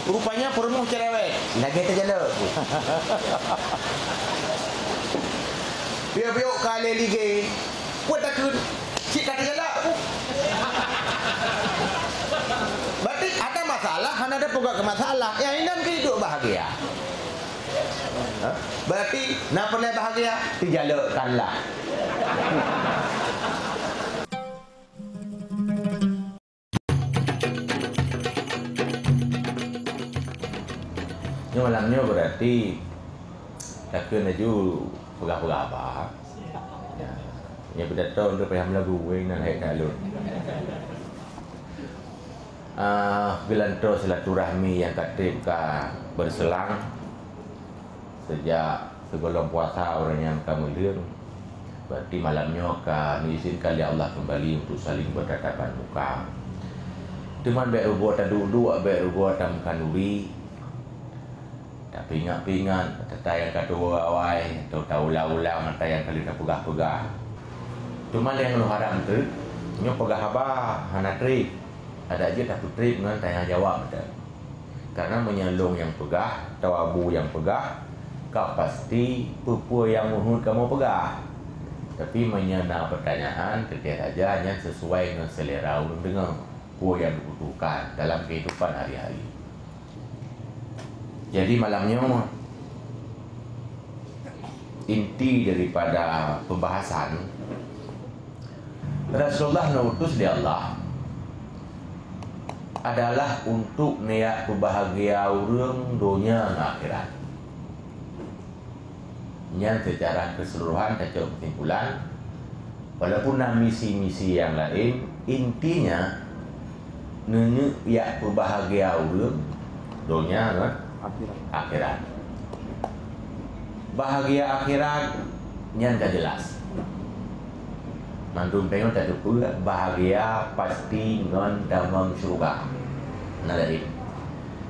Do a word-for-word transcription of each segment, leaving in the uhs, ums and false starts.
Rupanya peurumoh cerewet, lagèe teujalak. Piôh-piôh ka lé ligé, peue takheun, cit ka teujalak. Berarti ada masalah, hana ada peugah keu masalah. Nyang inan keuh hidup bahagia. Ha? Berarti na peureulèe bahagia, teujalakkanlah. Nyoe malam nyoe berarti takheun laju peugah-peugah haba. Ya. Nyoe pidato untuk payah meulagu, weh, nan hai talon. Ah, geulantoe silaturahmi nyang ka trép ka berselang. Sejak sigohlom puasa ureueng nyan ka meuleueng, berarti malam nyoe ka neuizinkan lé Allah kembali untuk saling bertatapan muka. Teuma bèk rugoe taduek-duek, bèk rugoe tameukanuri. Tapeuingat-peuingat ata nyang ka tuwoe awai, atau taulang-ulang ata nyang ka lheueh tapeugah-peugah. Teuma nyang lôn harab treuk, nyoe peugah haba hana trép. Adak jeuet tapeutrép ngon tanya jawab mantong. Karena meunyoe lôn nyang peugah, atawa Abu nyang peugah, ka pasti peue-peue nyang meuheuet kamoe peugah. Tapi meunyoe na pertanyaan, teuntèe saja nyan sesuai ngon selera ureueng deungoe, peue nyang dibutuhkan dalam kehidupan hari-hari. Jadi malam nyoe, inti daripada pembahasan, Rasulullah neuutus lé Allah adalah untuk neujak peubahagia ureueng donya ngon akhirat. Nyan secara keseluruhan tacok kesimpulan, walaupun na misi-misi nyang laén, intinya neujak peubahagia ureueng donya ngon akhirat. Bahagia akhirat nyan ka jelas. Mandum tanyoe tateupeue bahagia pasti ngon tamong syeuruga. Hana laén.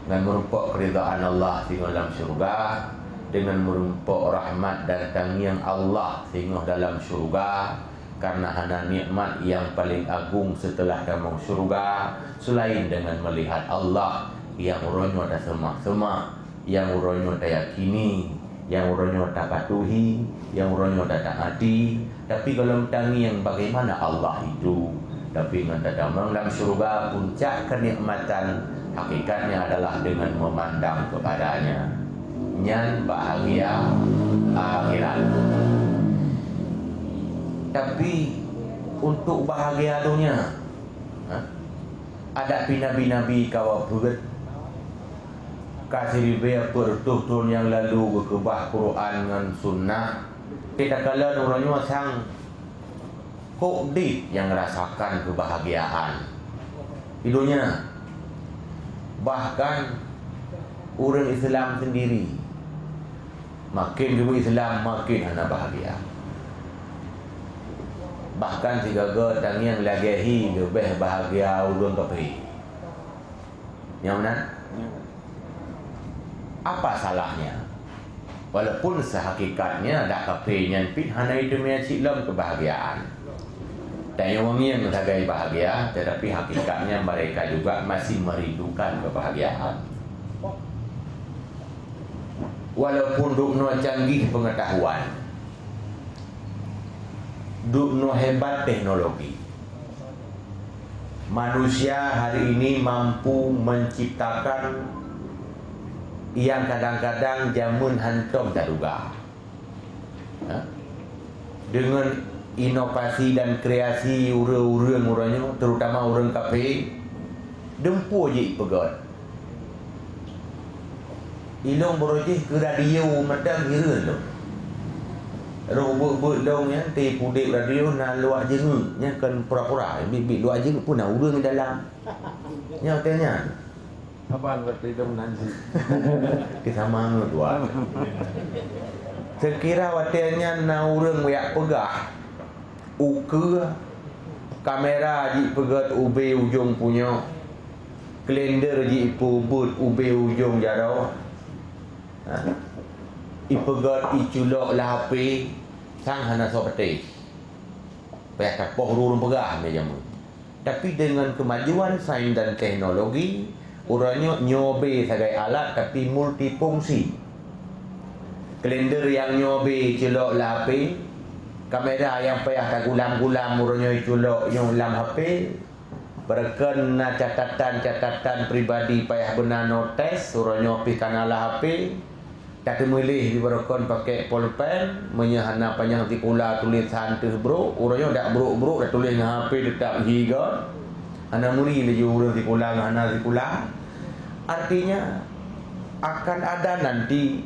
Ngon meurumpok keuridaan Allah singoh lam syeuruga, deungon meurumpok rahmat dan tangieng Allah singoh dalam syeuruga, karena hana nikmat nyang paleng agong seuteulah tamong syeuruga, seulaén deungon meulihat Allah nyang uroe nyoe taseumah-seumah, nyang uroe nyoe tayakini, nyang uroe nyoe tapatuhi, nyang uroe nyoe tataati, tapi gohlom tangieng bagaimana Allah itu. Tapi ngon tatamong lam syeuruga, puncak kenikmatan hakikatnya adalah dengan memandang kepada-Nya. Nyan bahagia akhirat. Tapi untuk bahagia donya, ha? Adak pih nabi-nabi ka wapeuet, ka siribèe peuet reutôh thôn nyang lalu geukeubah Quran ngon Sunnah. Takalon uroe nyoe sang kok dit nyang rasakan keubahagiaan di donya. Bahkan ureueng Islam sendiri, maken geuh Islam maken hana bahagia. Bahkan sigoe-goe tangieng lagèe hi leubeh bahagia ureueng kafé. Nyang meunan? Apa salahnya? Walaupun seuhakikatnya dak kafé nyan pih hana jiteumé cit lom keubahagiaan. Tanyoe ngieng sagai bahagia, tetapi hakikatnya mereka juga masih merindukan kebahagiaan. Walaupun duknoe canggih pengetahuan, duknoe hebat teknologi, manusia hari ini mampu menciptakan yang kadang-kadang jameun hántom taduga. Ha? Deungon inovasi dan kreasi ureueng-ureueng uroe nyoe, terutama ureueng kafé, dumpeue jih ipeugöt. Ilong baroe jih keu radio mantong hireuen lom. Roh beuet-beuet lom nyan, teuh pudek radio na luwah jeungeuk, nyan kon pura-pura, biet-biet luwah jeungeuk pun na ureueng di dalam. Nyan watèe nyan. Saban berarti dong nan jih. Kisah mangut, wah. Seukira watèe nyan na ureueng jak peugah, ukeue, kamera jipeugöt ubé ujong punyok, kalender jipeubuet ubé ujong jaroe. Ha? Ipeugöt iculok lam H P, sang hana soe patéh. Payah tapoh ureueng peugah lé jameun. Tapi dengan kemajuan sains dan teknologi, Uroe nyoe, nyoe B sagai alat tapi multifungsi. Kalender nyang nyoe B culok lam H P, kamera nyang payah tagulam-gulam uroe nyoe culok nyoe lam H P. Beureukan na catatan-catatan pribadi payah beuna notes, uroe nyoe pih kana lam H P. Tateumilih di beureukan pakai polpen, meunyoe hana panyang sikula tulésan teuh brok, uroe nyoe dak brok-brok tatuléh ngon H P teutap higa. Hana meuri laju ureuëng sikula ngon hana sikula. Artinya, akan ada nanti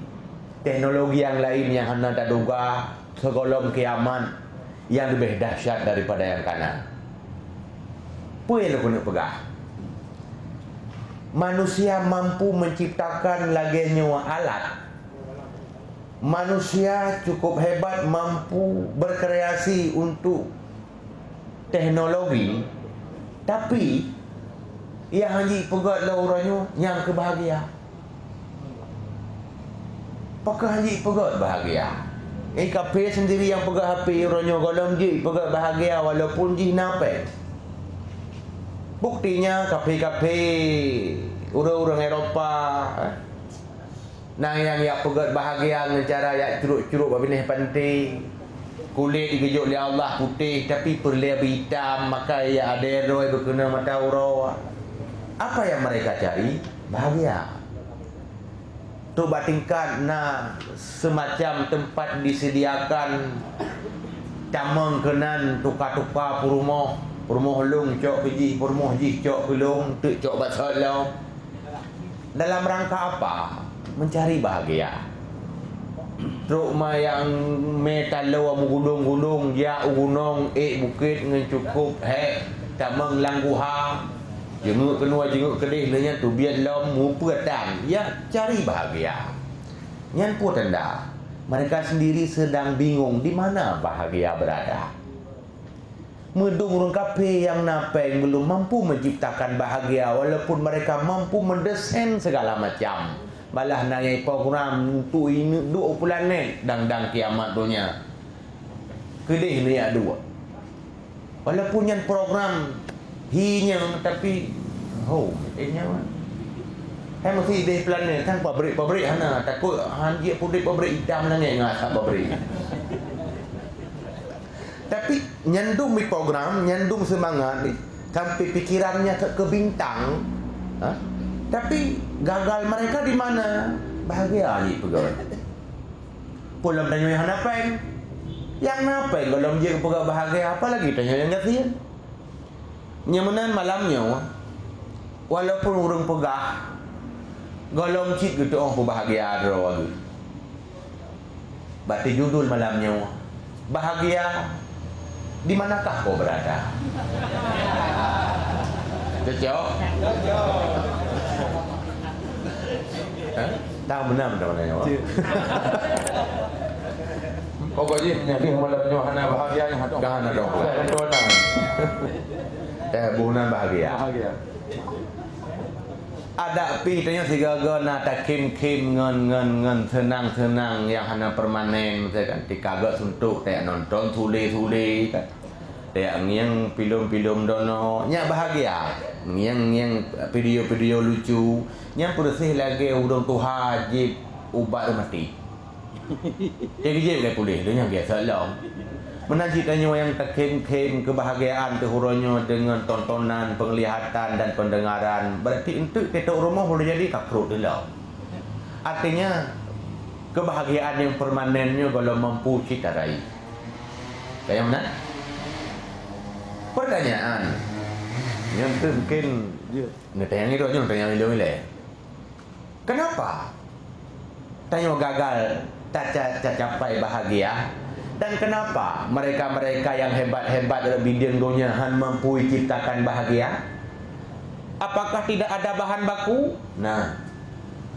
teknologi nyang laén nyang hana taduga, sigohlom kiamat nyang leubeh dahsyat daripada nyang kana. Peue nyang keuneuk peugah? Manusia mampu menciptakan lagée nyoe alat. Manusia cukup hebat, mampu berkreasi untuk teknologi, tapi nyang hana jipeugét lé uroe nyoe nyang keu bahagia. Pakon hana jipeugét bahagia? Eh, kafé sendiri nyang peugah H P uroe nyoe gohlom jeuet jipeugét bahagia walaupun jih na péng. Buktinya kafé-kafé ureuëng-ureuëng Eropa, eh, na nyang jak peugét bahagia ngon cara jak curok-curok bak binéh panté. Kulét jigeujok lé Allah putéh, tapi peureulée beuitam, makai jak adé roi beukeuna mata uroe. Apa yang mereka cari? Bahagia. Trok bak tingkat na semacam tempat disediakan tamong keunan tuka-tuka peurumoh, peurumoh lôn cok keu jih, peurumoh jih cok keu lôn, teuk cok bak salon. Dalam rangka apa? Mencari bahagia. Trok ma nyang mé taloe meugulong-gulong jak u gunong, ék bukét ngon cukup hék tamong lam guha. Jeuet keunoe jeuet keudeh lheueh nyan teubiet lom mupeue tan, ya cari bahagia. Nyan peue tanda mereka sendiri sedang bingung di mana bahagia berada. Meudong ureuëng kafé nyang na péng belum mampu menciptakan bahagia walaupun mereka mampu mendesain segala macam. Malah na nyang program untuk ineuk duek u planet dang-dang kiamat donya. Keudeh neujak duek. Walaupun nyan program hi nyan, tapi ho, eh, nyan. Hai meusi ideh planet kan pabrik-pabrik hana, takot han jeuet pabrik-pabrik itam langét ngon asap pabrik. Tapi nyan dum program, nyan dum semangat sampai pikirannya ke, ke bintang. Ha? Tapi gagal mereka di mana? Bahagia jih peugah. Peue lom tanyoe nyang hana péng. Nyang na péng gohlom jeuet peugah bahagia, apalagi tanyoe nyang gasien. Nyang meunan malam nyoe, walaupun ureuëng peugah gohlom cit geutuoh peubahgia droe geuh. Bak judul malam nyoe, bahagia di manakah kau berada? Cocok? Hah? Tahu benar, benar, benar, ya, Pak? Cik. Pokok jih, nyang malam nyoe hana bahagia, nyang hana. Dah hana dong. Dah hana dong. Eh, bunan bahagia. Bahagia. Adak pih tanyoe sigaga na takhém-khém ngon, ngon, ngon seunang-seunang nyang hana permanen, misalkan tika gak suntok, tajak nonton sule-sule, kan. Tajak ngieng filem-filem dono, nyak bahagia. Ngieng-ngieng video-video lucu, nyang peureuseh lagée ureuëng tuha jieb ubat reumatik. Jadi jeuet lé puléh, donya biasa lom. Meunan cit tanyoe nyang takhém-khém keubahgiaan teuh uroe nyoe deungon tontonan, peunglihatan, dan peundengaran, beurati eunteuk teutok rumoh boleh jadi ka krot lom. Artinya, keubahgiaan nyang permanen nyoe gohlom mampu cit tarai. Ka nyang meunan? Pertanyaan, nyoe mungkin neutanyong ilée, nyoe neutanyong ilée. Kenapa tanyoe gagal taca-, tacapai bahagia? Dan kenapa mereka-mereka yang hebat-hebat dalam bidang donya han mampu ciptakan bahagia? Apakah tidak ada bahan baku? Nah,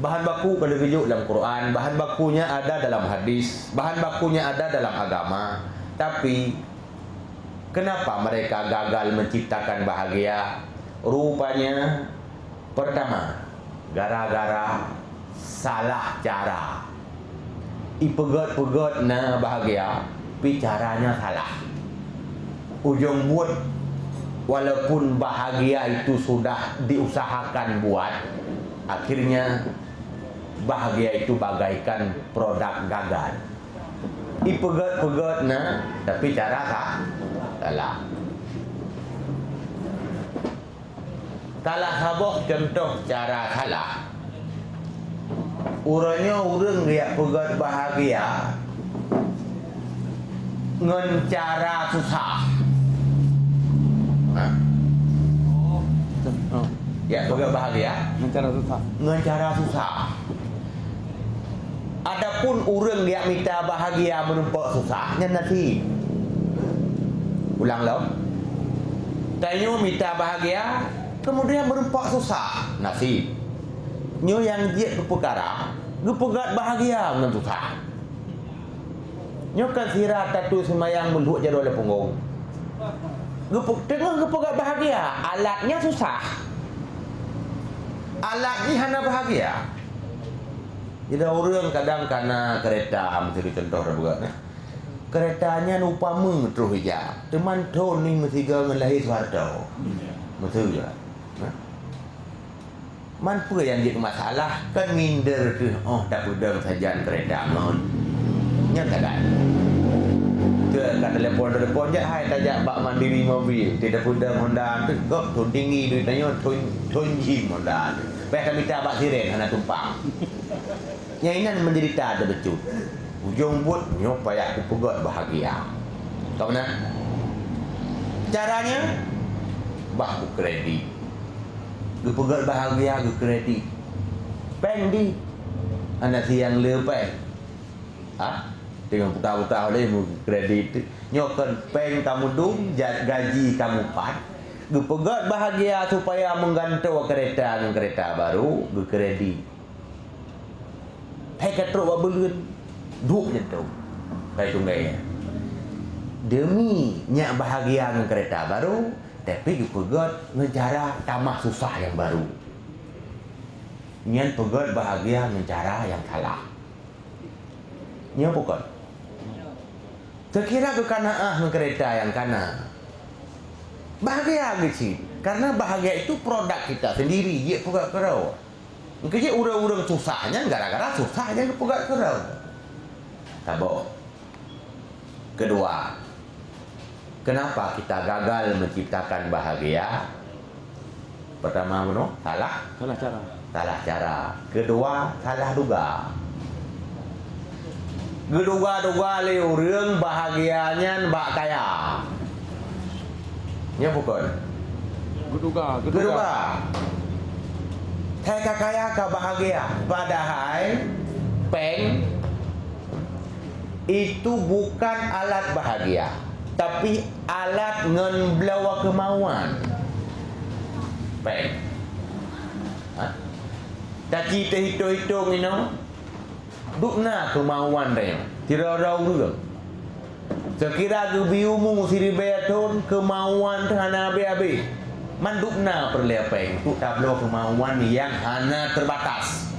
bahan baku ka lheueh geujok lam Quran, bahan bakunya ada dalam hadis, bahan bakunya ada dalam agama. Tapi, kenapa mereka gagal menciptakan bahagia? Rupanya, pertama, gara-gara salah cara. Ipeugét-peugét na bahagia, pi caranya salah. Ujong buet Walaupun bahagia itu sudah diusahakan buat, akhirnya bahagia itu bagaikan produk gagal. Ipeugét-peugét na, tapi cara sa-, salah. Salah saboh contoh cara salah. Uroe nyoe ureuëng geujak peugét bahagia ngon cara susah. Ha. Oh. Ya, peugét bahagia ngon cara susah. Ngon cara susah. Adapun ureuëng geujak mita bahagia meureumpok susah, nyan nasib. Ulang lom. Tanyoe mita bahagia, kemudian meureumpok susah, nasib. Nyoe nyang jeuet keu peukara, geupeugét bahagia ngon susah. Nyoe kan sira tatui seumayang meulhok jaroe lam punggong. Geupe-, teungoh geupeugét bahagia, alatnya susah. Alat jih hana bahagia. Jadi ureuëng kadang kana keureta, miseue contoh tapeugah, nah. Keureta nyan upama troh ija, teuma thon nyoe meusigoe ngon lahé Soeharto. Miseue, nah. Man peue nyang jeuet masalah, kan minder teuh óh tapeudong sajan keureta ngon. Nyan sagai. Teu ka telepon-telepon jak hai tajak bak Mandiri Mobil, teu tapeudong Honda teuh, gob thon tinggi duit tanyoe, thon, thon jim Honda teuh. Payah tamita bak siren hana tumpang. Nyang inan menderita teuh bacut. Ujong buet nyoe payah kupeugét bahagia. Ka meunan? Caranya, bah kukredit. Geupeugét bahagia geukredit. Péng di? Hana siang le péng. Ha? Teungoh puta-puta oleh meukredit. Nyoe kon péng ka meudum, ja-, gaji ka mupat. Geupeugét bahagia supaya meugantoe keureta ngon keureta barô, geukredit. Hai ka trok bak buleuen, duek jantung. Hai tunggai. Demi nyak bahagia ngon keureta barô, tapi geupeugét ngon cara tamah susah nyang barô. Nyan peugét bahagia ngon cara nyang salah. Nyoe peugét. Kira-kira keu kanaah ngon keureta nyang kana. Bahagia geucit, karena bahagia itu produk kita sendiri, jeuet peugét keudroe. Mungkin jih ureuëng-ureuëng susah nyan gara-gara susah nyan geupeugét keudroe. Saboh. Kedua, kenapa kita gagal menciptakan bahagia? Pertama, bunoe salah. Salah cara. Salah cara. Kedua, salah duga. Geuduga-duga lé ureuëng bahagia nyan bak kaya. Nyo bukon? Geuduga, geuduga. Geuduga. Hai ka kaya ka bahagia, padahai péng itu bukan alat bahagia, tapi alat ngon bloe keumauan. Péng. Ha? Taci teuhitong-hitong inoe, dubna keumauan tanyoe, sidroe-droe ureuëng. Seukira geubri umu siribèe thon, keumauan teuh hana habéh-habéh. Man dubna peureulèe péng untuk tabloe keumauan nyang hana teubatas.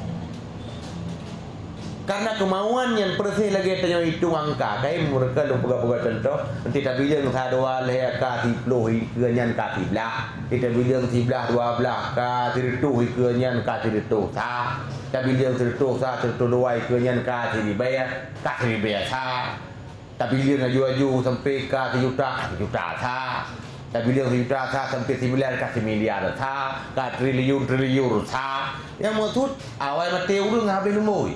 Karena keumauan nyan peureuséh lagèe tanyoe itong angka. Kai meureuka lôn peugah-peugah cuntoh, eunteuk tabileung sa dua lhèe ka siploh ikeue nyan ka siblaih. Eunteuk tabileung siblaih dua blaih ka sireutôh ikeue nyan ka sireutôh sa. Tabileung sireutôh sa, sireutôh dua ikeue nyan ka siribèe, ka siribèe sa. Tabileung aju-aju sampoe ka sijuta, ka sijuta sa. Tabileung sijuta sa sampoe similiar, ka similiar sa. Ka triliun, triliun sa. Nyang maksud, awai maté ureuëng habéh lumbôi.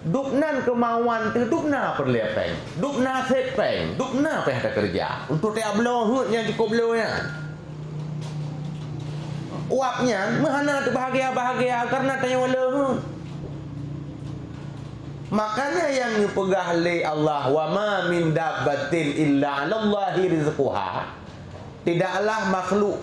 Dubnan keumauan teuh, dubna peureulèe péng, dubna sép péng, dubna payah takeureuja untuk tajak bloe heuet nyang cukôp bloe nyan. Uap nyan meuhana teubahagia-bahagia kareuna tanyoe le heuet. Makanya nyang geupeugah lé Allah, "Wa ma min dabbatin illa 'alallahi rizquha." Tidaklah makhluk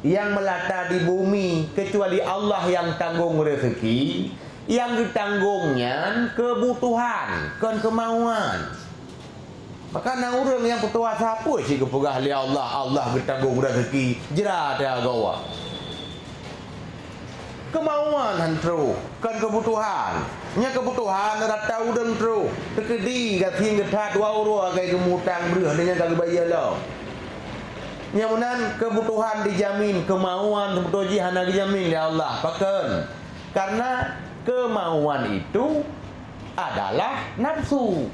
nyang meulata di bumi kecuali Allah nyang tanggong reuzeuki, nyang geutanggong nyan keubutuhan, kon keumauan. Maka na ureuëng nyang peutuha sapeue cit geupeugah lé Allah, Allah geutanggong reuzeuki, jra teuh gowa. Keumauan han troh, kon keubutuhan. Nyang keubutuhan rata ureuëng troh, teukeudi gasien geuthat dua uroe lagèe geumutang breueh, nyan ka geubayeue lom. Nyang meunan keubutuhan dijamin, keumauan seubeutôi jih hana geujamin lé Allah. Pakon? Karena keumauan itu adalah nafsu.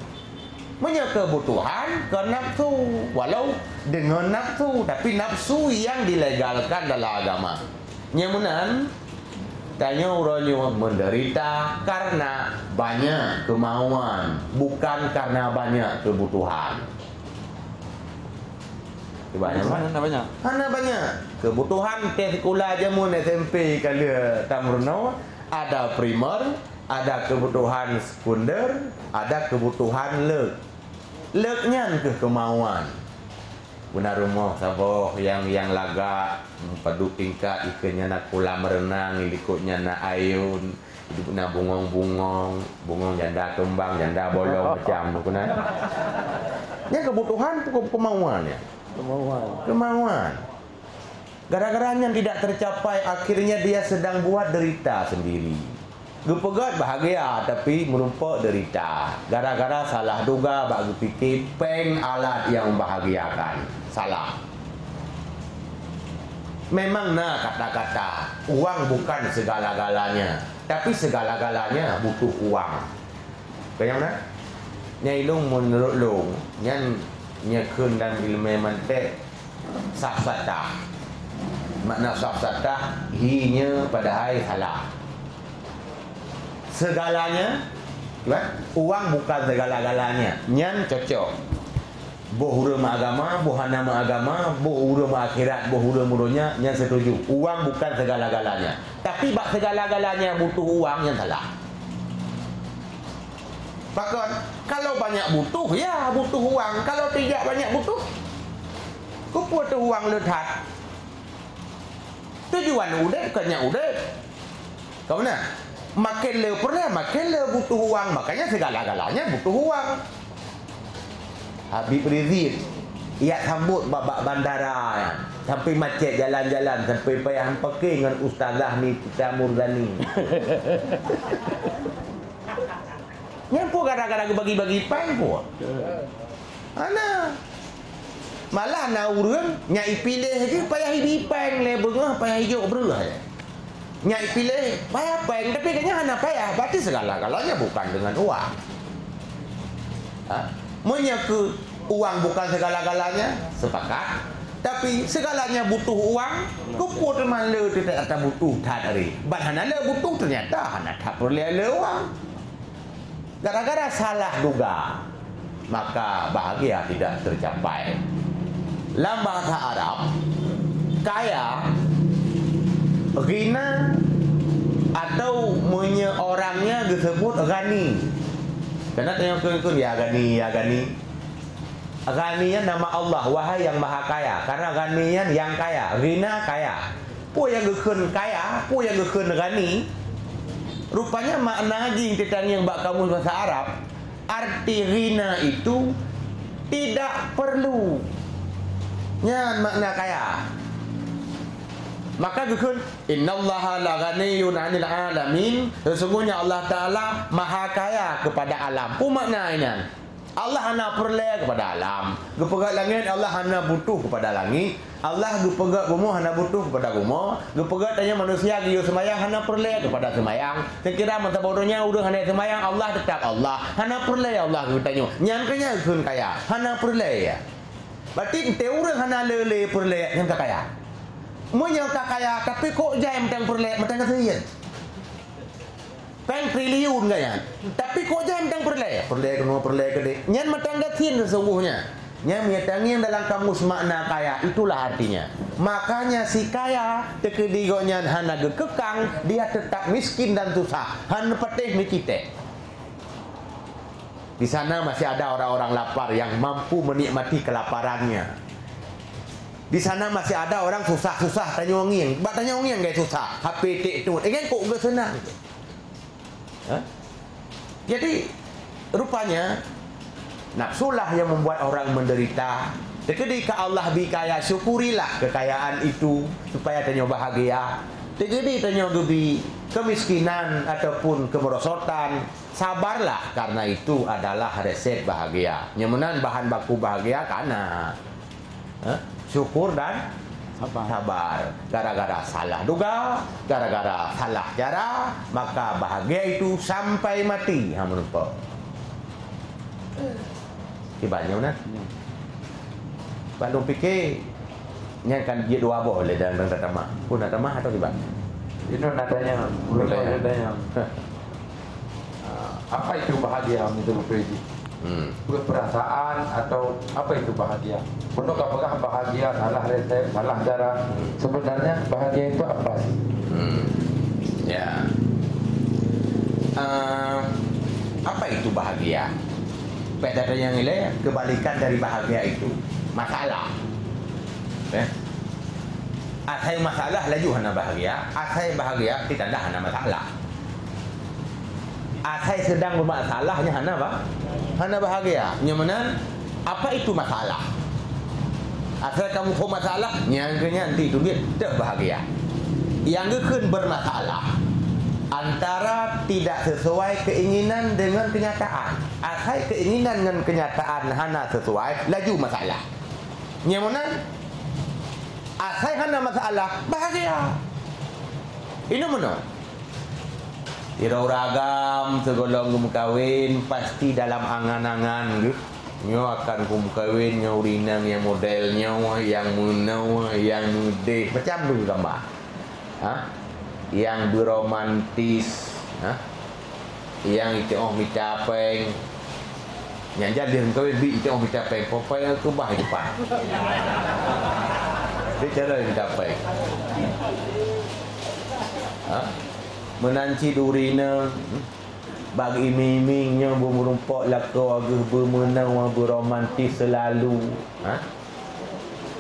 Meunyoe keubutuhan, kon nafsu, walau deungon nafsu, tapi nafsu yang dilegalkan dalam agama. Nyang meunan, tanyoe uroe nyoe menderita karena banyak kemauan, bukan karena banyak kebutuhan. Cuba, hana banyak. Hana banyak. Kebutuhan teuh sikula jameun S M P ka lheueh tameurunoe, ada primer, ada kebutuhan sekunder, ada kebutuhan lek. Lek nyan keuh keumauan. Beuna rumoh saboh nyang, nyang lagak, padub tingkat, ikeue nyan na kolam renang, likot nyan na ayun, idup na bungong-bungong, bungong janda keumbang, janda bolong, macam tu keunan. Nyan keubutuhan, bukan keumauan nyan. Keumauan. Keumauan. Gara-gara nyan tidak tercapai, akhirnya dia sedang buat derita sendiri. Geupeugöt bahagia, tapi meurumpok derita. Gara-gara salah duga bak geupike péng alat yang membahagiakan. Salah. Memang na kata-kata, uang bukan segala-galanya, tapi segala-galanya butuh uang. Keu nyang na? Nyan ilong meunurot lôn, nyan nyang kheun lam ileumèe mantek safsatah. Makna safsatah, hi nyoe padahai salah. Segalanya, kan? Uang bukan segala-galanya. Nyan cocok. Boh ureueng meuagama, boh hana meuagama, boh ureueng meuakhirat, boh ureueng meudonya, nyan setuju. Uang bukan segala-galanya. Tapi bak segala-galanya butuh uang, nyan salah. Pakon? Kalau banyak butuh, ya, butuh uang. Kalau tidak banyak butuh, keupeue teuh uang le that? Tujuan udép kon nyan udép. Ka meunan? Makin le peureulèe, makin le butuh uang. Makanya segala-galanya butuh uang. Habib Rizieq, jak sambot bak, bak bandara, sampai macet jalan-jalan, sampai payah meupaké ngon ustazah Nifisa Murzani. Nyan peue gara-gara geubagi-bagi péng peue? Hana. Malah na ureueng nyan ipiléh jih payah ibi péng lé beungoh, payah ijok breueh lé. Nyan ipiléh payah péng, tapi gobnyan hana payah. Berarti segala-galanya bukan dengan uang. Ha? Meunyoe keu uang bukan segala-galanya, sepakat. Tapi segalanya butuh uang, keupeue teuma le teutab ata butuh that ari? Ban hana le butuh, ternyata hana that peureulèe le uang. Gara-gara salah duga, maka bahagia tidak tercapai. Lam bahasa Arab, kaya, ghina, atau meunyoe orangnya disebut ghani. Karena tanyoe kheun-kheun, "Ya ghani, ya ghani." Ghani nyan nama Allah, wahai yang maha kaya. Karena ghani nyan yang kaya, ghina kaya. Peue nyang geukheun kaya, peue nyang geukheun ghani? Rupanya makna jih teutangieng bak kamus basa Arab, arti ghina itu tidak perlu. Nyan makna kaya. Maka geukheun, "Innallaha laghaniyyun 'anil 'alamin." Sesungguhnya Allah Taala maha kaya kepada alam. Peue makna nyan? Allah hana peureulèe kepada alam. Geupeugöt langét, Allah hana butuh kepada langét. Allah geupeugöt bumoe hana butuh kepada bumoe. Geupeugöt tanyoe manusia geuyue seumayang hana peureulèe kepada seumayang. Seukira meusaboh donya ureueng hana seumayang, Allah teutap Allah. Hana peureulèe Allah keu tanyoe. Nyan keuh nyang geukheun kaya. Hana peureulèe, ya. Berarti enteuk ureueng hana le, le peureulèe, nyan ka kaya. Meunyoe ka kaya, tapi kok jai mantong peureulèe, mantong gasien. Péng triliun gaya. Tapi kok jai mantong peureulèe? Peureulèe keunoe, peureulèe keudéh. Nyan mantong gasien sesungguhnya. Nyan meunyoe tangieng dalam kamus makna kaya, itulah artinya. Makanya si kaya, teukeudi gobnyan hana geukeukang, dia tetap miskin dan susah. Hana patéh meuciték. Di sana masih ada orang-orang lapar yang mampu menikmati kelaparannya. Di sana masih ada orang susah-susah, tanyoe ngieng. Bak tanyoe ngieng gaya susah. H P tik tu. Eh, kan kok geuseunang. Ha? Jadi, rupanya, nafsulah yang membuat orang menderita. Teukeudi ka Allah bi kaya, syukurilah kekayaan itu, supaya tanyoe bahagia. Teukeudi tanyoe geubi kemiskinan ataupun kemerosotan, sabarlah, karena itu adalah resep bahagia. Nyang meunan bahan baku bahagia ka na. Ha? Syukur dan sabar. Sabar. Gara-gara salah duga, gara-gara salah cara, maka bahagia itu sampai mati. Ha, meureumpok. Kiban nyoe na? Hmm. Bak lôn pike, nyan kan jeuet dua boh lé dalam, dalam tamah. Pun na tamah atau kiban? Inoe na tanyong, inoe na tanyong. Ah, apa itu bahagia menurut Freddy? Hmm. Perasaan atau apa itu bahagia? Pernah ka peugah bahagia salah resep, salah cara. Hmm. Sebenarnya bahagia itu apa sih? Hmm. Ya. Ah, apa itu bahagia? Pada nyang ilée, kebalikan dari bahagia itu masalah. Eh? Asai masalah laju hana bahagia, asai bahagia titanda hana masalah. Asai sedang bermasalah nyan hana ba-, hana bahagia. Nyoe meunan, apa itu masalah? Asai kamu phon masalah, nyang keu nyan ti tubiet teuh bahagia. Nyang geukheun bermasalah antara tidak sesuai keinginan dengan kenyataan. Asai keinginan ngon kenyataan hana sesuai, laju masalah. Nyoe meunan, asai hana masalah, bahagia. Inoe meunoe. Sidroe ureueng agam sigohlom geumeukawen, pasti dalam angan-angan geuh, nyoe akan kumeukawen, nyoe ureueng inong nyang model nyoe, nyang meunoe, nyang meudeh, macam tu gamba. Ha? Nyang beromantis, ha? Nyang iteu'oh mita péng. Nyang jan lheueh meukawen bi iteu'oh mita péng, po péng keubah di depan. Di cara mita péng. Ha? Meunan cit ureueng inong, bak iming-iming nyoe beumeurumpok lakoe geuh beumeunoe, beromantis seulalu. Ha?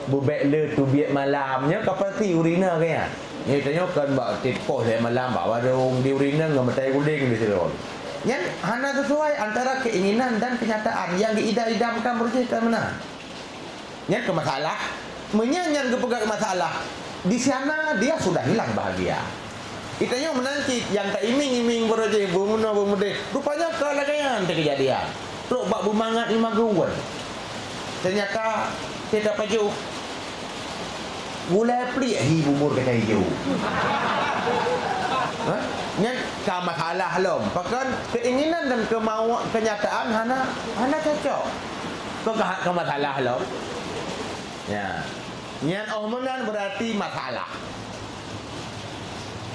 Beubek le teubiet malam, nyoe ka pasti ureueng inong geuh nyan. Nyoe tanyoe kon bak tiep poh lhèe malam bak warong di ureueng inong ngon meutai guléng di sidroe. Nyan hana sesuai antara keinginan dan kenyataan nyang geuidam-idamkan beureuti ka meunan. Nyan keu masalah. Meunyoe nyan geupeugah masalah, di sana dia sudah hilang bahagia. Geutanyoe meunan cit nyang taiming-iming beureuti beumeunoe beumudeh, rupanya ka lagèe nyan teukeujadian. Trok bak beumangat lima geuen. Teunyata teuka pajoh gulai pliek hi bubur kacang ijo. Ha? Nyan ka masalah lom. Pakon keinginan dan kemauan kenyataan hana, hana cocok. Kok ka, ka masalah lom? Ya. Nyan óh meunan berarti masalah.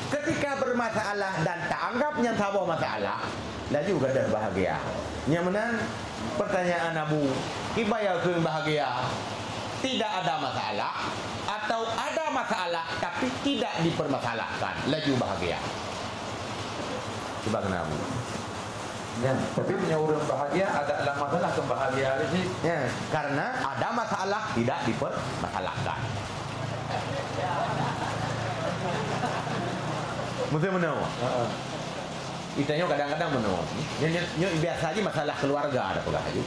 Ketika bermasalah dan taanggap nyan saboh masalah, laju gadôh bahagia. Nyan meunan pertanyaan Abu, kiban nyang kheun bahagia? Tidak ada masalah atau ada masalah tapi tidak dipermasalahkan, laju bahagia? Kiban kheun Abu. Ya, tapi meunyoe ureueng bahagia, ada lam masalah keu bahagia lé cit. Ya, karena ada masalah tidak dipermasalahkan. Meusti meunoe. Heeh. Geutanyoe kadang-kadang meunoe. Nyoe, nyoe, nyoe biasa jih masalah keluarga tapeugah jih.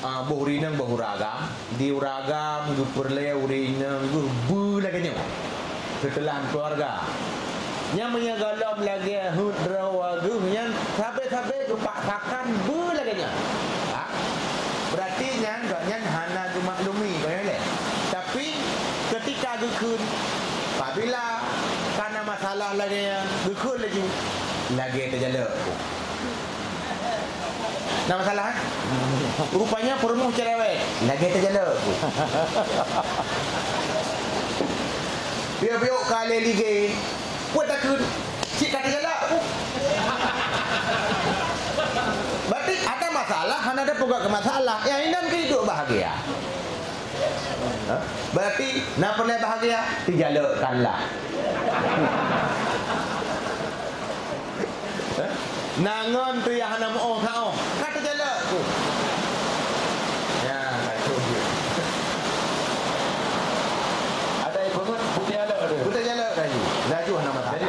Ah, boh ureueng inong, boh ureueng agam, di ureueng agam geupeureulèe ureueng inong geuh beu lagèe nyoe. Seuteulah meukeuluwarga. Nyan meunyoe gohlom lagèe heuet droe geuh nyan sabe-sabe geupaksakan beu lagèe nyan. Ha? Berarti nyan gobnyan hana geumaklumi, kon nyan lé. Tapi, keutika geukheun, apabila kana masalah lagèe nyan, geukheun laju, lagèe teujalok. Na masalah, eh? Rupanya peurumoh cerewet. Lagèe teujalok. Piôh-piôh ka lé ligé. Peue takheun? Cit ka teujalok. Berarti ada masalah, hana ada peugah ke masalah. Nyang inan keu hidup bahagia. Ha? Berarti na peureulèe bahagia, teujalokkanlah. Ha? Na ngon tu nyang hana meu'oh saôh, ka teujalok tu. Ya, kacau dia. Ada yang bangun, putih jalok tu. Putih jalok laju. Laju hana masalah. Jadi,